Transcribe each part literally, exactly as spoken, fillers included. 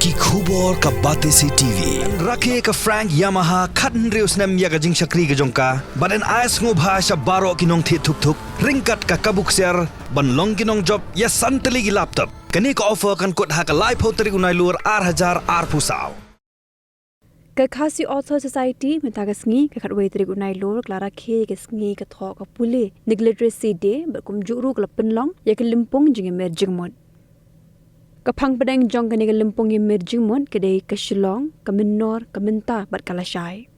Ki khubor ka Batesi T V. Rakhe ka Frank Yamaha khathynriew snem ïa ka jingshakri ka jong ka. Bad yn ai sngewbha sha baroh ki nongthied thuk thuk ryngkat ka kabu ksiar ban long ki nongjop ïa san tylli ki laptop. Kane ka offer kan kut ha ka laiphew tarik u Nailur ar hajar arphew saw. Ka Khasi Author Society mynta ka sngi ka khatwei tarik u Nailur ka la rakhe ïa ka sngi ka thoh ka pule ne ka Literacy Day bad kumjuh ruh ka la pynlong ïa ka lympung jingïamir jingmut. Ka phang pdeng jong kane ka lympung ïamir jingmut ka dei ka Shillong, ka Mynnor, ka Mynta bad ka Lashai.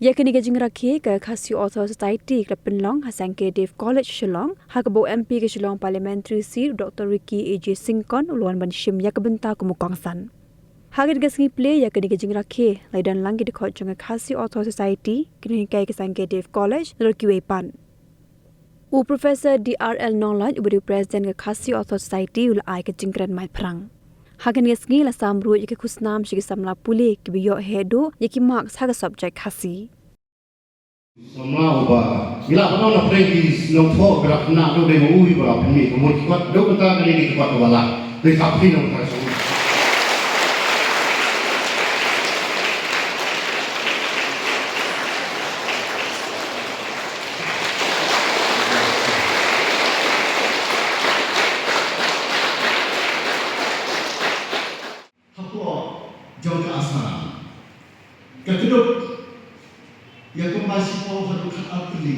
Ïa kane ka jingrakhe ka Khasi Author Society ka la pynlong ha Sangkedev College Shillong ha kaba u M P ka Shillong Parliamentary Seat u Doctor Ricky A J Syngkon u la wan ban shim ïa ka bynta kum u kongsan. Ha kane ka sngi plie ïa kane ka jingrakhe la ïadon lang ki dkhot jong ka Khasi Author Society, ki nonghikai ka Sangkedev College bad kiwei pat. U Professor D R L Nonglait uba dei u President ka Khasi Author Society u la ai ka jingkren maiphrang. Ha kane ka sngi la sam ruh ïa ki khusnam sha ki samla pule kiba ïoh heh duh ïa ki marks ha ka subject Khasi. Samla uba ngi la pynlong na pdeng ki nongthoh ba la khynnah duh dei ma u uba pynmih ka mut ki kwat, dei kata kane ki kwat ba la dei ka phi nongthoh. Hapoh jong ka Assam ka kdup ïa kumba shiphew haduh khatar tylli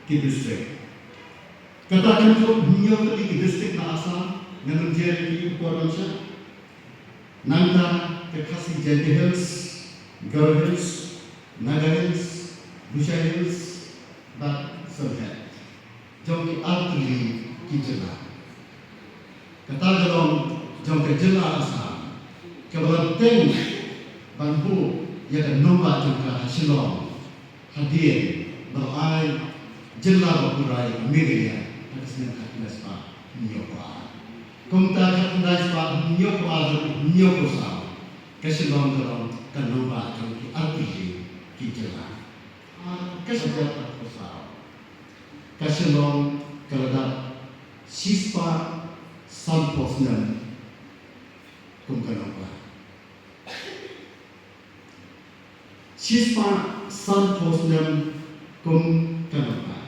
ki district. Kata kan kdup hynñiew tylli ki district na Assam, ngan ym jer ïa ki por ban sha. Nangta ka Khasi Jaintia Hills, Garo Hills, Naga Hills, Lushai Hills bad Sylhet. Jong ki artylli ki jylla. Kata ka long jong ka jylla Assam kaba la teng ban buh ïa ka nongbah jong ka ha Shillong hadien ba la ai jylla ba pura ïa ka Meghalaya ha ka snem khatkhyndai spah hynñiewphew ar. Kumta khatkhyndai spah hynñiewphew ar haduh hynñiewphew saw ka Shillong ka long ka nongbah jong ki artylli ki jylla. Ar ka hajar arphew saw ka Shillong ka la dap shispah sanphew snem kum ka nongbah. Shispah sanphew snem kum ka nongbah.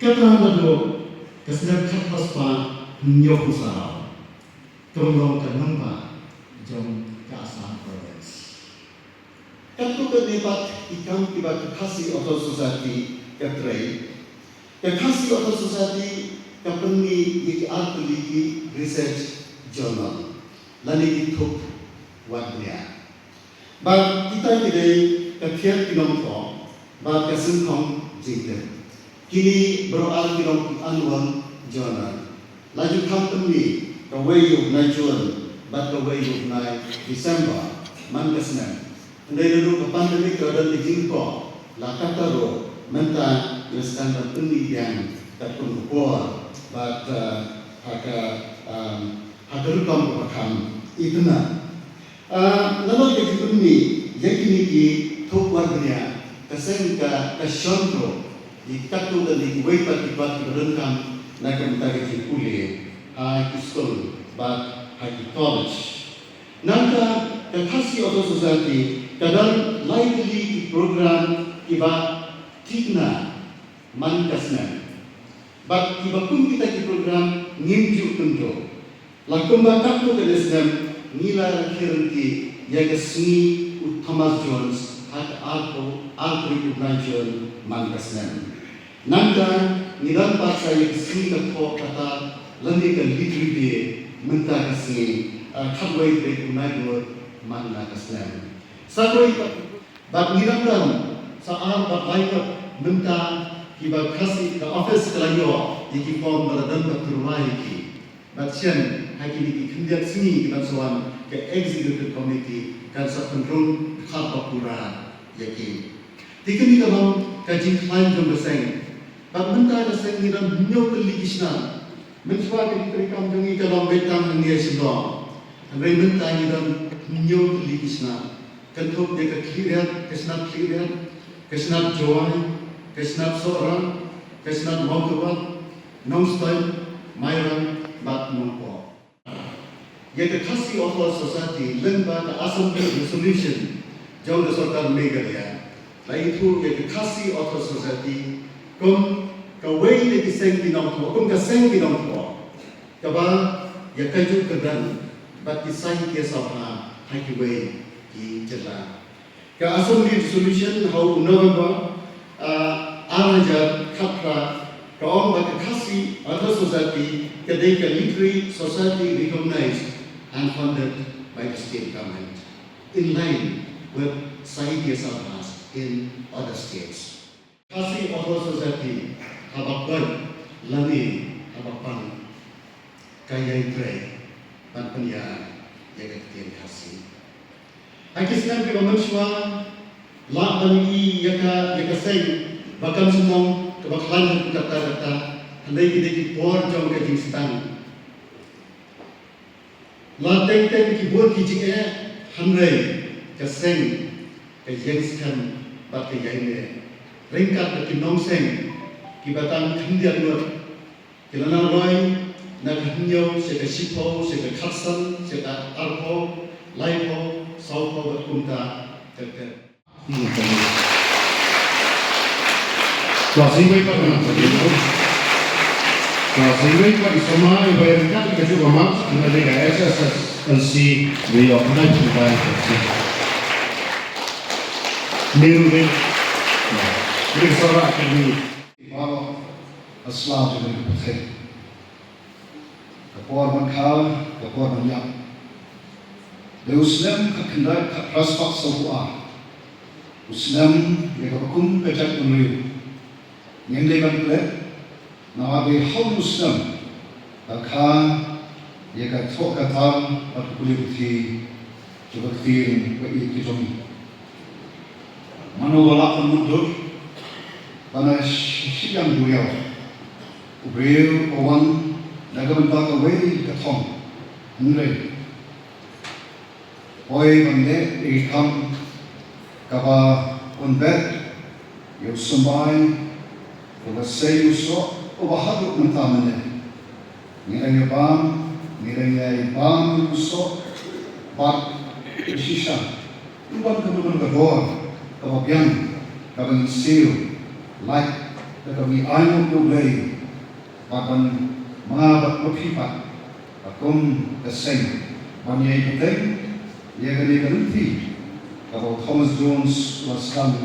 Kata naduh ka snem khatphra spah hynñiewphew saw. Ka long ka nongbah jong ka Assam Province. Katto katne pat ki kam kiba ka Khasi Author Society ka trei. Ka Khasi Author Society ka pynmih ïa ki artylli ki research journal lane ki thup wad bniah. Bad kita ki dei ka Thied ki Nongthoh bad ka Synkhong Jingtip. Kine baroh ar ki long ki annual journal. La ju kham pynmih kawei ïa u bnai June bad kawei ïa u bnai December man ka snem. Hynrei naduh ka pandemic ka la don ka jingkyrpad, la katta ruh mynta ngi la sdang ban pynmih biang katkum ka por bad, eh, ha ka, em, ha ka rukom kaba kham itynnad. Ah, namar ka jingpynmih ïa kine ki thup wad bniah, ka seng ka, ka shon ruh ïa katto katne kiwei pat ki kwah kiba donkam na ka bynta ka jingpule ha ki skul bad ha ki college. Nangta ka Khasi Author Society ka don lai tylli ki program kiba thikna man ka snem. Bad kiba kum kita ki program ngim ju kynduh. La kumba katto katne snem ngi la rakhe ryntih ïa ka sngi u Thomas Jones ha ka arphew, arphew tarik u bnai June man ka snem. Nangta ngi don pat sa ïa ka sngi ka thoh kata lane ka Literary Day mynta ka sngi, ah, khatwei tarik u Nailur man la ka snem. Sa kawei pat Bad ngi dang don sa ar bad lai ngut mynta kiba Khasi, ka office ka la ïoh ïa ki form ba la don ba tyrwa ïa ki. Bad shen ha kine ki khyndiat sngi ki ban sa wan ka executive committee kan sa pynrung dkhar ba pura ïa ki. Te kane ka long ka jingkhlaiñ jong ka seng. Bad mynta ka seng ngi don hynñiew tylli ki shnat. Mynshuwa ka jingtrei kam jong ngi ka long beit tang hangne Shillong. Hynrei mynta ngi don hynñiew tylli ki shnat. Kynthup ïa ka Khliehriat, ka shnat Khliehriat, ka shnat Jowai, ka shnat Sohra, ka shnat Mawkyrwat, Nongstoiñ, Mairang bad Nongpoh. Ïa ka Khasi Authors Society lyngba ka Assembly Resolution jong ka Sorkar Meghalaya la ïathuh ïa ka Khasi Authors Society kum kawei na ki seng ki nongthoh, kum ka seng ki nongthoh kaba ïa kajuh kyrdan bad ki saiñ ki sabha ha kiwei ki jylla. Ka Assembly Resolution ha u November, ah, ar hajar khatphra ka ong ba ka Khasi Author Society ka dei ka literary society recognized and funded by the state government, in line with Sahitya Sabhas in other states. Khasi Author Society haba koit lane haba pang ka ïai trei ban pynïar ïa ka ktien Khasi. Ha ki snem kiba mynshuwa lah ban ïohi ïa ka, ïa ka seng ba kam shnong kaba khlaiñ haduh katta katta, hynrei ki dei ki por jong ka jingsdang. La teng teng ki bun ki jingeh, hynrei ka seng ka ïeng skhem bad ka ïai neh ryngkat bad ki nongseng kiba tang khyndiat ngut. Ki la nang roi na ka hynñiew sha ka shiphew sha ka khatsan sha ka arphew, laiphew, sawphew bad kumta ter ter. Ka sing wei pat na ka sing wei pat i sama i bai ryngkat ka ju ka mak na ka S S S L C. Wei yok na ju bai ka sing. Meru wei. Wei sara ka ni. Baroh ha sla jong ka pyrthei. Ka por ban kha, ka por ban ïap. Dei u snem khatkhyndai khatphra spah sawphew ar. U snem ïa kaba kum ka jaitbynriew ngim dei ban klet, namar dei ha u snem ka kha ïa ka thoh ka tam bad ka pule puthi jong ka ktien ba ïeit ka jong ngi. Mano ba lah ban mutdur ban shah shiliang duriaw? U briew u wan na ka bynta kawei ka thong. Hynrei poi ban leh ïa ka kam kaba un bet ïa u symbai uba sei u soh uba haduh mynta mynne. Ngi dang ïa bam, ngi dang ïa bam ïa u soh bad ïa shisha. U bam ka dor, ka dor kaba biang kaba ngi siew lait da kaba ngi ainguh ïa U Blei bad ban ma bad ma phi pat. Ba kum ka seng ban ïai bteng ïa kane ka lynti kaba u Thomas Jones u la sdang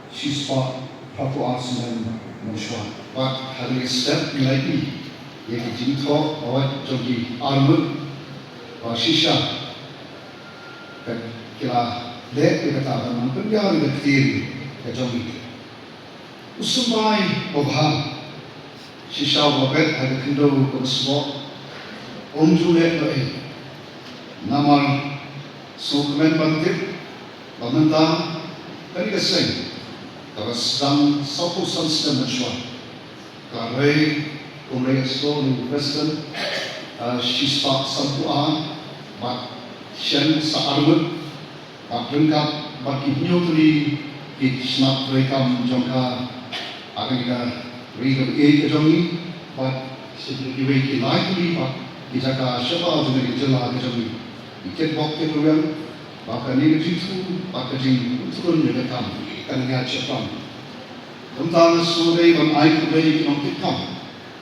shispah phra phew ar snem mynshuwa. Bad ha kane ka step ngi la ïohi ïa ki jingthoh awad jong ki arngut ba shisha ka ki la leh ïa kata ban nang pynïar ïa ka ktien ka jong ngi. U symbai babha shisha uba bet ha ka khyndew kaba sboh um ju leh noh ei. Namar sngewkmen ban tip ba mynta kane ka seng kaba sdang sawphew san snem mynshuwa ka rei kum rei sdang u president, ah, shispah sanphew ar bad shen sa arngut. Bad ryngkat bad ki hynñiew tylli ki shnat treikam jong ka ha kane ka ri kaba ïeit ka jong ngi bad sha kiwei ki lai tylli bad ki jaka shabar jong kane ka jylla ka jong ngi. Ngi kitbok kitrwiang ba kane ka jingthmu bad ka jingpynthut ïa ka kam kan ïaid shaphang. Kumta nga sngewdei ban ai khublei ïa ki nongkitkam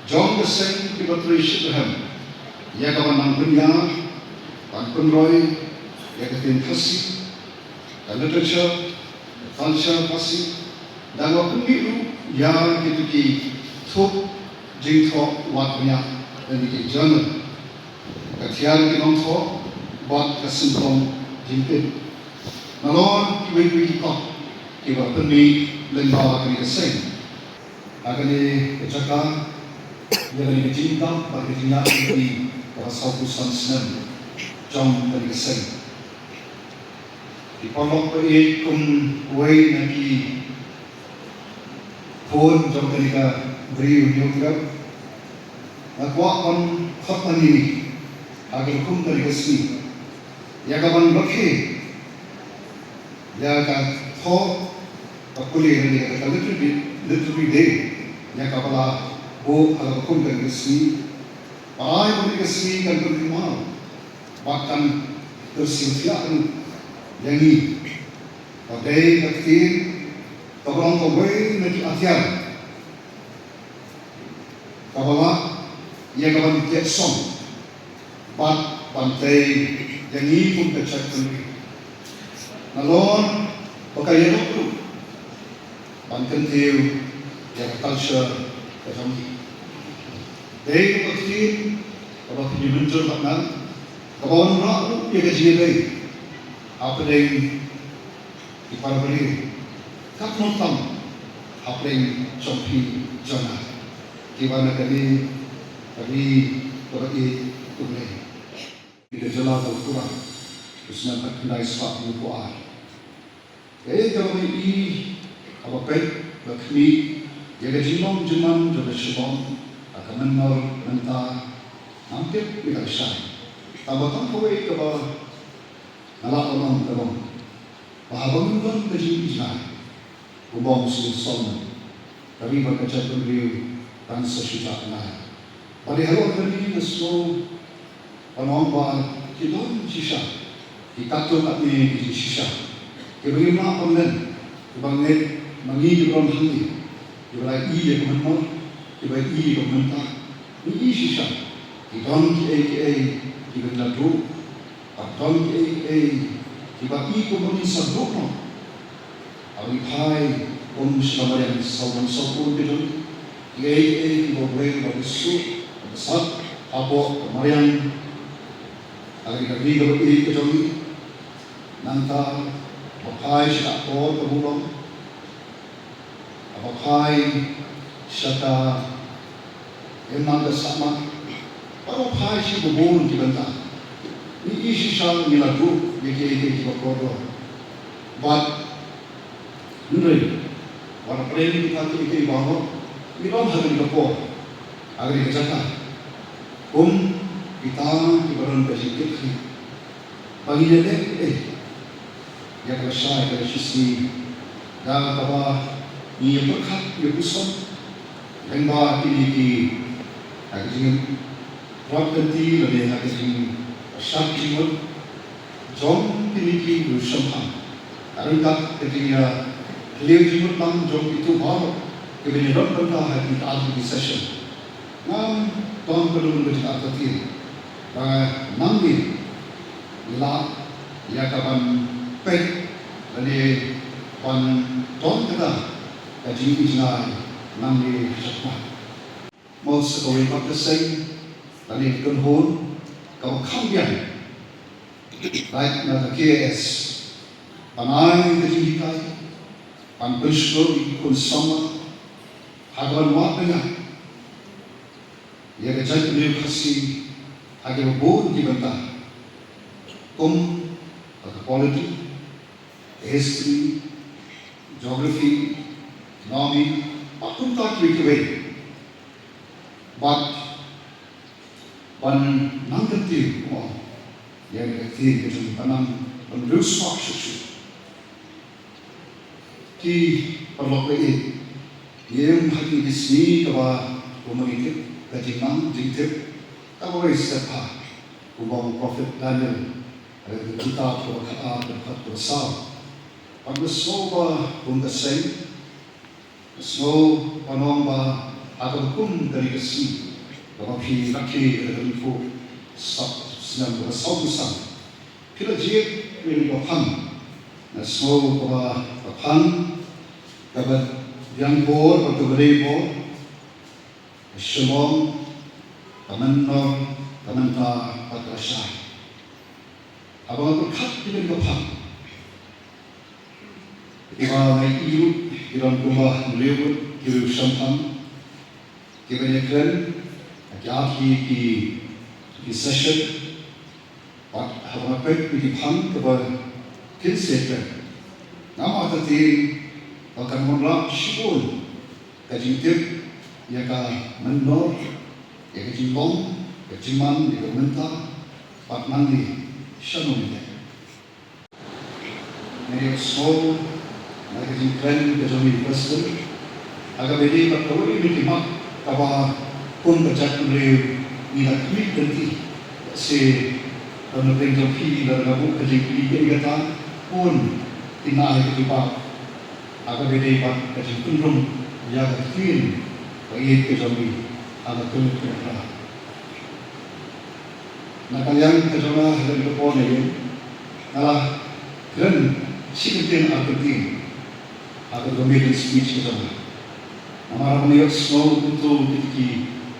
jong ka seng kiba trei shitrhem ïa ka ban nang pynïar ban pynroi ïa ka ktien Khasi, ka literature, ka culture Khasi, da nga pynmih ruh ïa kito ki thup jingthoh wad bniah lane ki journal, ka thiar ki nongthoh bad ka syntong jingtip. Nalor kiwei kiwei ki kot kiba pynmih lyngba kane ka seng. Ha kane ka jaka ïa kane ka jingdap bad ka jingïaid lynti kaba sawphew san snem jong kane ka seng. Ki paralok ba ïeit, kum uwei na ki khun jong kane ka Ri U Hynñiewtrep, nga kwah ban khot ïa ngi ha ka kum kane ka sngi ïa ka ban rakhe ïa ka thoh ka pule lane ka literary, literary day ïa kaba la buh ha ka kum kane ka sngi. Ba ai ba kane ka sngi kan pynkynmaw Bad kan kyrsiew thiah ruh ïa ngi. Ka dei ka ktien kaba long kawei na ki atiar kaba lah ïa ka ban teh song bad ban tei ïa ngi kum ka jaitbynriew. Nalor ba ka ïarap ruh ban kyntiew ïa ka culture ka jong ngi. Dei ka ktien kaba pynmynjur bad ngan, kaba wanrah ruh ïa ka jingïadei hapdeng ki para briew, katno tam hapdeng jong phi jong nga, kiba na kane ka ri kaba ïeit U Blei. Ka jylla ka Laitkhuram, u snem khatkhyndai spah hynñiewphew ar. Kaei kaba ngi i, kaba peit, ba khmih ïa ka jinglong jingman jong ka shnong ha ka mynnor mynta, ngam tip ïa ka lashai. Tangba tang kawei kaba nga lah ban ong ka long ba haba ngim don ka jingïohi jngai, kumba ong u Solomon, ka ri bad ka jaitbynriew kan sa shu jah bnai. Bad halor kane nga sngew ban ong ba ki don shisha ki katto katne ki jingshisha kiba ngim lah ban len, kiba ngeit ma ngi kiba don hangne, kiba la i ïa ka mynnor, kiba i ïa ka mynta. Ngi i shisha ki don kiei kiei kiba ngi la duh, bad don kiei kiei kiba i kumba ngin sa duh noh. Haba ngi phai kum sha ka mariang saw bun saw bun ki don kiei kiei kiba U Blei u la buh shuh, u la sat hapoh ka mariang ha kane ka ri kaba ïeit ka jong ngi. Nangta haba phai sha ka por ka burom, haba phai sha ka imlang ka sahlang, bad haba phai sha ki bun ki bynta, ngi i shisha ngi la duh ïa kiei kiei kiba kordor. Bad hynrei wat la pdeng kita kiei kiei baroh, ngi don ha kane ka por, ha kane ka jaka, kum kita kiba don ka jingkit khlieh ba ngin ïaleh eh ïa ka lashai ka lashisngi da kaba ngi ïa pyrkhat ïa puson lyngba kine ki, ha ka jingïarap kynti lane ha ka jingshad jingmut jong kine ki riewshemphang. Ka ryngkat ka jingïakhleh jingmut lang jong kito baroh kiba ïadon bynta ha kine ki R T P session. Ngam don kano kano ka jingïathuh ba nangne ngi lah ïa ka ban peit lane ban don kata ka jingïohi jngai nangne shakhmat. Mo sa kawei pat ka seng lane ka kynhun kaba kham biang, lait na ka K A S, ban ai ka jinghikai, ban pynshngaiñ ïa ki khun samla ha ka ban wad bniah ïa ka jaitbynriew Khasi ha kiba bun ki bynta, kum ha ka polity, history, geography, economy, bad kumta kiwei kiwei. Bad ban nang kyntiew, kumba ong, ïa ka ktien ka jong, ban nang, ban riewspah shuh shuh. Ki paralok ba ïeit, ngi im ha kine ki sngi kaba kumba ngi tip ka jingnang jingtip kaba roi step bha, kumba ong u Prophet Daniel ha ka kitab kaba khatar, kaba khatsaw. Bad nga sngew ba kum ka seng, nga sngew ban ong ba ha kaba kum kane ka sngi kaba phi rakhe ïa ka thirty-four snem kaba sawphew san, phi la jied ïa kane ka phang. Nga sngew kaba ka phang kaba biang bor bad kaba dei bor, ka shlong, ka mynnor, ka mynta bad ka lashai. Haba nga pyrkhat ïa kane ka phang, kiba nga ïohi ki don kumba hynriew ngut ki riewshemphang kiba ïakren ha ki ar tylli ki, ki session. Bad haba nga peit ïa ki phang kiba kin sa ïakren, ngam artatien ba kan wanrah shibun ka jingtip ïa ka mynnor, ïa ka jinglong, ka jingman, ïa ka mynta bad nangne shano ngi leh. Nga ïohsngew na ka jingkren ka jong i President ha kaba ïadei bad kawei na ki mat kaba kum ka jaitbynriew ngi la khmih lynti, se Ka nongpynim jong phi, lada nga buh ka jingkylli kaei kata, bun ki nang ïa ka jubab. Ha kaba ïadei bad ka jingpynrung ïa ka ktien ba ïeit ka jong ngi ha ka kynhun ka jong nga. Na ka liang ka jong nga, ha kane ka por nga ïeng, nga la kren shi kyntien ar kyntien ha kane ka maiden speech ka jong nga. Namar ba nga ïohsngew kumto kito ki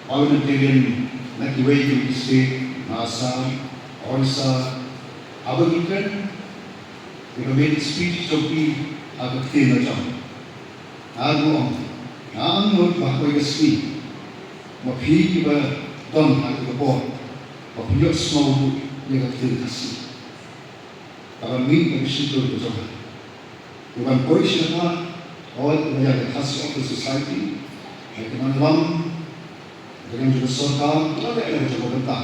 parliamentarian na kiwei kiwei ki state, na Assam, Orissa, haba ki kren ïa ka maiden speech jong phi ha ka ktien la jong. Nga ruh ong, nga angnud ba ha kawei ka sngi ma phi kiba don ha kata ka por ba phin ïohsngew ruh ïa ka ktien Khasi. Ka ban mih na ka shyntur ka jong nga. Ka ban poi sha ka, hooid, ka ban ïa ka Khasi Authors Society, ïa ka ban lam, ka ban jong ka sorkar, ka ban ïa ka jong ka bynta.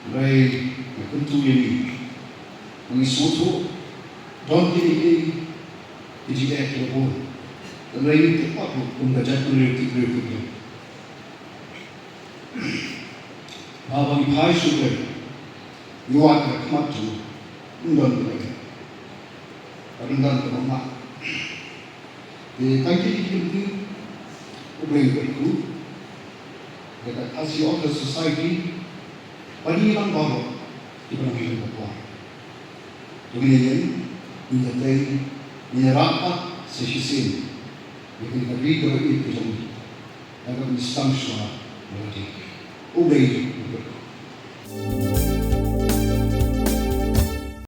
Hynrei nga kyntu ïa ngi, ma ngi sngewthuh don kine ki, ki jingeh kiba bun. Hynrei ngi tip pat ruh kum ka jaitbynriew tip briew tip briew. Haba ngi phai sha U Blei, ngi wad ha khmat jong U, ym don kaba, ym don kaba mah. Te tang kine ki kyntien U Blei u kyrkhu ïa ka Khasi Authors Society, bad ngi lang baroh kiba nang ïa ka por. Te ngin ïa ïeng, ngin ïa tei, ngin ïa rah pat sa shisien ïa kane ka ri kaba ïeit ka jong ngi. Ïa kaba ngi sdang shuwa ba la dei. U Blei u kyrkhu.